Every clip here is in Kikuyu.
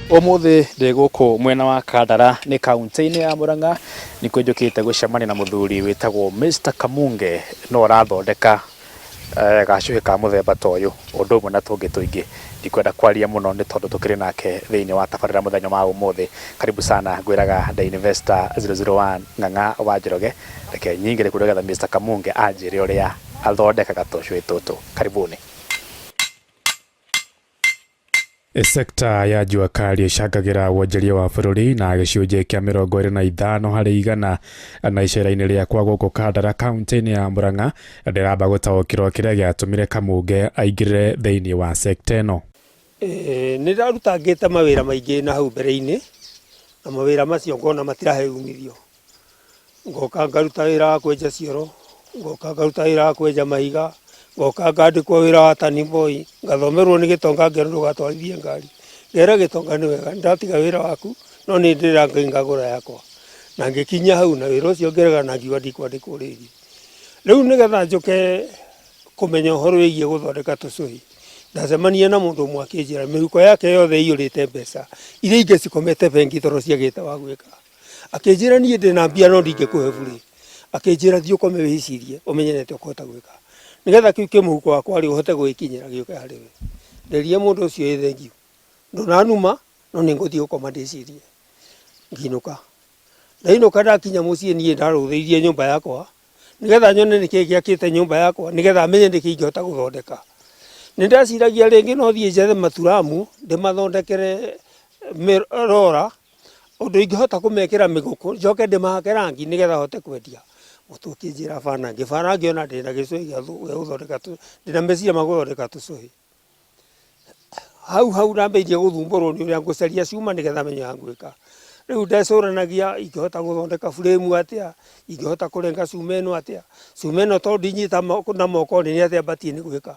Ũmũthĩ ndĩ gũkũ mwena wa Kandara nĩ kaunti-inĩ ya Murang'a nĩkuo njũkĩte gũcemania na mũthuri wĩtagwo Mr Kamunge no ũrathondeka gacũhĩ ka mũthemba ta ũyũ ũndũ ũmwe na tũngĩ tũingĩ. Ndikwenda kwaria mũno nĩ tondũ tũkĩrĩ nake thĩinĩ wa tabarĩra mũthenya wa ũmũthĩ. Karibu sana ngwĩraga The Investor 001 Ng'ang'a wa Njoroge. Reke nyingĩre kũu nĩgetha Mr Kamunge anjĩre ũrĩa athondekaga tũcũhĩ tũtũ. Karibuni. Sector ya jua kali ĩcangagĩra wonjoria wa bũrũri na gĩcunjĩ kĩa 25 harĩ igana na icera-inĩ rĩakwa gũkũ Kandara kaunti-inĩ ya Murang'a ndĩramba gũtaũkĩrwo kĩrĩa gĩatũmire Kamunge aingĩrĩre thĩinĩ wa sector ĩno. Nĩ ndarutangĩte mawĩra maingĩ na hau mbere-inĩ, na mawĩra macio ngona matirahe umithio. Ngoka ngaruta wĩra wa kwenja cioro, ngoka ngaruta wĩra wa kwenja mahiga, ngoka ngandĩkwo wĩra wa turn boy, ngathomerwo nĩ gĩtonga ngerwo ndũgatwarithie ngari. Ngera gĩtonga nĩ wega nĩndatiga wĩra waku no nĩ ndĩra Ngai ngagũra yakwa. Na ngĩkinya hau na wĩra ũcio ngĩrega na ngiuga ndikwandĩkwo rĩngĩ. Rĩu nĩgetha njũke kũmenya ũhoro wĩgiĩ gũthondeka tũcũhĩ, ndacemanirie na mũndũ ũmwe akĩnjĩra mĩhuko yake yothe ĩiyũrĩte mbeca, iria ingĩ cikomete bengi tondũ ciagĩte wa gwĩka. Akĩnjĩra niĩ ndĩ na mbia no ndingĩkũhe burĩ. Akĩnjĩra thiĩ ũkome wĩcirie ũmenye nĩ atĩa ũkũhota gwĩka. Nĩgetha kĩu kĩ mũhuko wakwa rĩ ũhote gũgĩkinyĩra gĩũke harĩ we. Nderire mũndũ ũcio ĩ thengiũ. Ndũnanuma no nĩ ngũthiĩ gũkoma ndĩcirie. Ngĩinũka. Ndainũka ndakinya mũciĩ niĩ ndarũthĩirie nyũmba yakwa nĩgetha nyone nĩkĩ gĩakĩte nyũmba yakwa nĩgetha menye nĩkĩ ingĩhota gũthondeka. Nĩ ndeciragia rĩngĩ no thiĩ njethe maturamu ndĩmathondekere rora ũndũ ingĩhota kũmekĩra mĩgũkũ njoke ndĩmahake rangi nĩgetha hote kwendia. Mũtwe ũkĩnjĩra bana, ngĩbara ngĩona ndĩna gĩcũhĩ gĩa gũthondeka, ndĩna meciria ma gũthondeka tũcũhĩ. Hau hau ndambĩrĩirie gũthumbũrwo nĩ ũrĩa ngũcaria cuma nĩgetha menye ũrĩa ngwĩka. Rĩu ndecũranagia ingĩhota gũthondeka buremu atĩa, ingĩhota kũrenga cuma ĩno atĩa, cuma ĩno tondũ ndinyita na moko rĩ, nĩ atĩa batiĩ nĩ gwĩka.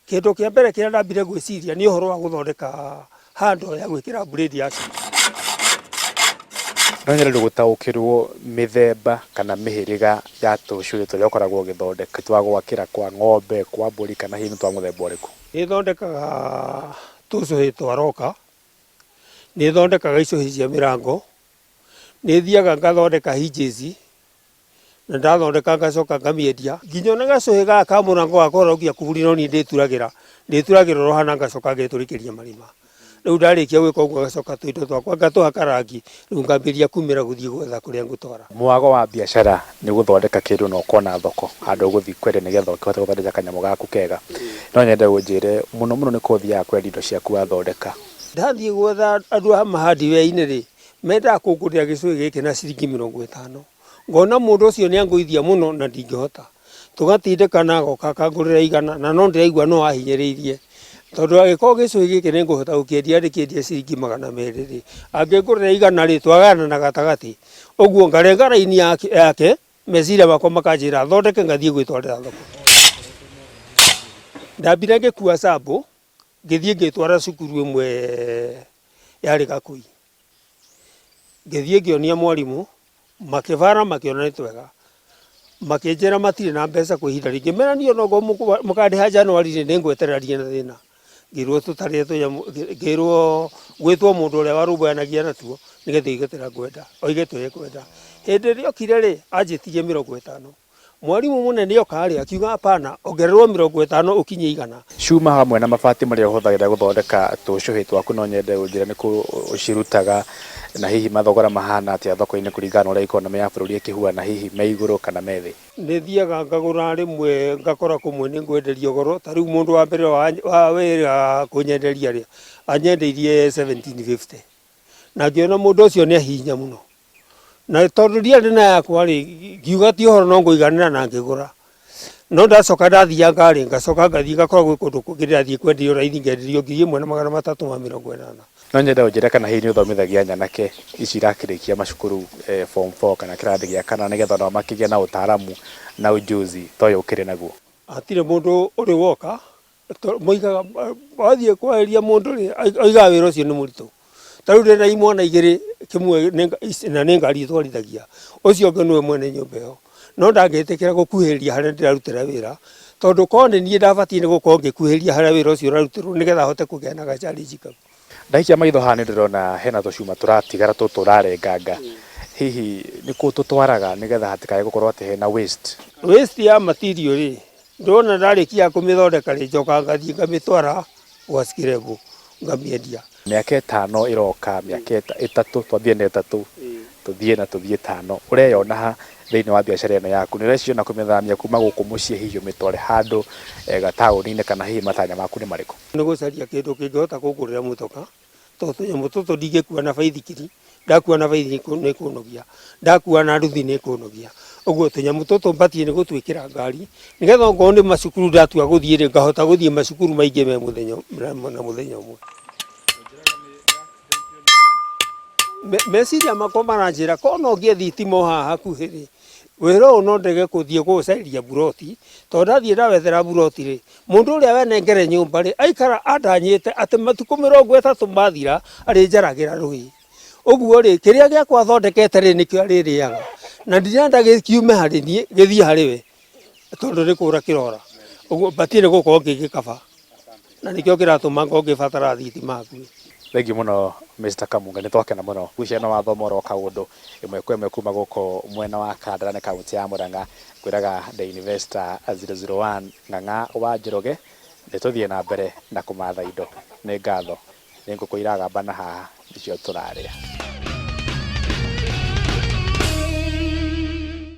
Kĩndũ kĩa mbere kĩrĩa ndambire gwĩciria nĩ ũhoro wa gũthondeka handle ya gwĩkĩra blade ya cuma. No nyende gũtaũkĩrwo mĩthemba kana mĩhĩrĩga ya tũcũhĩ tũrĩa ũkoragwo ũgĩthondeka, twa gwakĩra kwa ng'ombe, kwa mbũri kana hihi nĩ twa mũthemba ũrĩkũ? Nĩ thondekaga tũcũhĩ twa roka, nĩ thondekaga icũhĩ cia mĩrango, nĩ thiaga ngathondeka hinges, na ndathondeka ngacoka ngamĩendia. Nginya ona gacũhĩ gaka ka mũrango ga kũhorokia kuburi no niĩ ndĩturagĩra, ndĩturagĩra oro haha na ngacoka ngetũrĩkĩria marima. Rĩu ndarĩkia gwĩka ũguo ngacoka tũindo twakwa ngatũhaka rangi, rĩu ngambĩrĩria kumĩra gũthiĩ gwetha kũrĩa ngũtwara. Mwago wa biacara nĩ gũthondeka kĩndũ na ũkona thoko handũ ũgũthiĩ kwendia nĩgetha ũkĩhote gũthondeka kanyamũ gaku kega. No nyende ũnjĩre mũno mũno nĩ kũ ũthiaga kwendia indo ciaku wathondeka? Ndathiĩ gwetha andũ a ma hardware-inĩ rĩ, mendaga kũngũrĩra gĩcũhĩ gĩkĩ na ciringi 50. Ngona mũndũ ũcio nĩ angũithia mũno na ndingĩhota. Tũgatindĩkana agoka akangũrĩra 100 na no ndĩraigua no ahinyĩrĩirie. Tondũ angĩkorwo gĩcũhĩ gĩkĩ nĩ ngũhota gũkĩendia ndĩkĩendie ciringi 200 rĩ, angĩngũrĩra 100 rĩ, twagayana na gatagatĩ. Ũguo ngarenga raini yake, meciria makwa makanjĩra thondeke ngathiĩ gwĩtwarĩra thoko. Ndambire ngĩkua sample, ngĩthiĩ ngĩtwara cukuru ĩmwe yarĩ Gakũi. Ngĩthiĩ ngĩonia mwarimũ, makĩbara makĩona nĩ twega. Makĩnjĩra matirĩ na mbeca kwa ihinda rĩngĩ. Ngĩmera niĩ onokorwo mũkandĩha January rĩ, nĩngweterera ndirĩ na thĩna. Ngĩrwo tũtarĩre tũnyamũ, ngĩrwo gwĩtwo mũndũ ũrĩa warũmbũyanagia natuo nĩgetha oige tũrĩa ngwenda, oige tũrĩa ekwenda. Hĩndĩ ĩrĩa okire rĩ, anjĩtirie 50. Mwarimũ mũnene oka rĩ, akiuga hapana, ongererwo 50 ũkinyie 100. Cuma hamwe na mabati marĩa ũhũthagĩra gũthondeka tũcũhĩ twaku no nyende ũnjĩre nĩ kũ ũcirutaga na hihi mathogora mahana atĩa thoko-inĩ kũringana na ũrĩa economy ya bũrũri ĩkĩhuana hihi me igũrũ kana me thĩ? Nĩ thiaga ngagũra rĩmwe ngakora kũmwe nĩ ngwenderio goro, ta rĩu mũndũ wa mbere wa wĩra kũnyenderia rĩ, anyendeirie 1750 na ngĩona mũndũ ũcio nĩ ahihinya mũno. Na tondũ ndiarĩ na yakwa rĩ, ngiuga ti ũhoro no ngũiganĩra na ngĩgũra. No ndacoka ndathianga rĩ, ngacoka ngathiĩ ngakora gwĩ kũndũ kũngĩ ndĩrathiĩ kwenderio raithi ngenderio 1380. No nyende ũnjĩre kana hihi nĩ ũthomithagia nyanake ici irakĩrĩkia macukuru form four kana kĩrathi gĩa kana nĩgetha onao makĩgĩe na ũtaaramu na ujuzi ta ũyũ ũkĩrĩ naguo. Hatirĩ mũndũ ũrĩ woka Moigaga wathiĩ kwarĩria mũndũ rĩ, oigaga wĩra ũcio nĩ mũritũ. Ta rĩu ndĩna imwana igĩrĩ, kĩmwe na nĩ ngari ĩtwarithagia, ũcio ũngĩ nĩwe mwene nyũmba ĩyo. No ndangĩtĩkĩra gũkuhĩrĩria harĩa ndĩrarutĩra wĩra, tondũ korwo nĩ niĩ ndabatiĩ nĩ gũkorwo ngĩkuhĩrĩria harĩa wĩra ũcio ũrarutĩrwo nĩgetha hote kũgĩa na ga challenge kau. Ndaikia maitho haha nĩ ndĩrona hena tũcuma tũratigara tũtũ ũrarenganga, hihi nĩ kũ tũtwaraga nĩgetha hatikae gũkorwo atĩ hena waste? Waste ya material rĩ, ndona ndarĩkia kũmĩthondeka rĩ, njokaga ngathiĩ ngamĩtwara gwa scrap ngamĩendia. Mĩaka 5 ĩroka, mĩaka 3, twambie na 3, tũthiĩ na tũthiĩ 5, ũreyona ha thĩinĩ wa biacara ĩno yaku? Nĩ ũreciria ona kũmĩthamia kuma gũkũ mũciĩ hihi ũmĩtware handũ gataũni-inĩ, kana hihi matanya maku nĩ marĩkũ? Nĩ gũcaria kĩndũ kĩngĩhota kũngũrĩra mũtoka, tondũ tũnyamũ tũtũ ndingĩkua na baithikiri, ndakua na baithikiri nĩ kũnogia, ndakua na nduthi nĩ kũnogia. Ũguo tũnyamũ tũtũ mbatiĩ nĩ gũtwĩkĩra ngari, nĩgetha okorwo nĩ macukuru ndatua gũthiĩ rĩ, ngahota gũthiĩ macukuru maingĩ me mũthenya na mũthenya ũmwe. Meciria makwa maranjĩra korwo no ngĩe thitima o haha hakuhĩ rĩ, wĩra ũyũ no ndege gũthiĩ gũũcarĩria mburoti, tondũ ndathiĩ ndawethera mburoti rĩ, mũndũ ũrĩa wenengere nyũmba rĩ, aikara andanyĩte atĩ matukũ 30 mathira arĩnjaragĩra rũĩ. Ũguo rĩ, kĩrĩa gĩakwa athondekete rĩ, nĩkĩo arĩrĩaga. Na ndirenda gĩkiume harĩ niĩ, gĩthiĩ harĩ we, tondũ nĩ kũra kĩrora. Ũguo batiĩ nĩ gũkorwo ngĩgĩkaba. Na nĩkĩo kĩratũma ngorwo ngĩbatara thitima hakuhĩ. Thengiũ mũno Mr. Kamunga, nĩ twakena mũno. Ngwĩciria no wathoma oro kaũndũ ĩmwe kwa ĩmwe kuma gũkũ mwena wa Kandara nĩ kaũntĩ ya Murang'a. Ngwĩraga The Investor 001 Ng'ang'a wa Njoroge, nĩ tũthiĩ na mbere na kũmatha indo. Nĩ ngatho, nĩ ngũkũ iragamba na haha nĩcio tũrarĩa.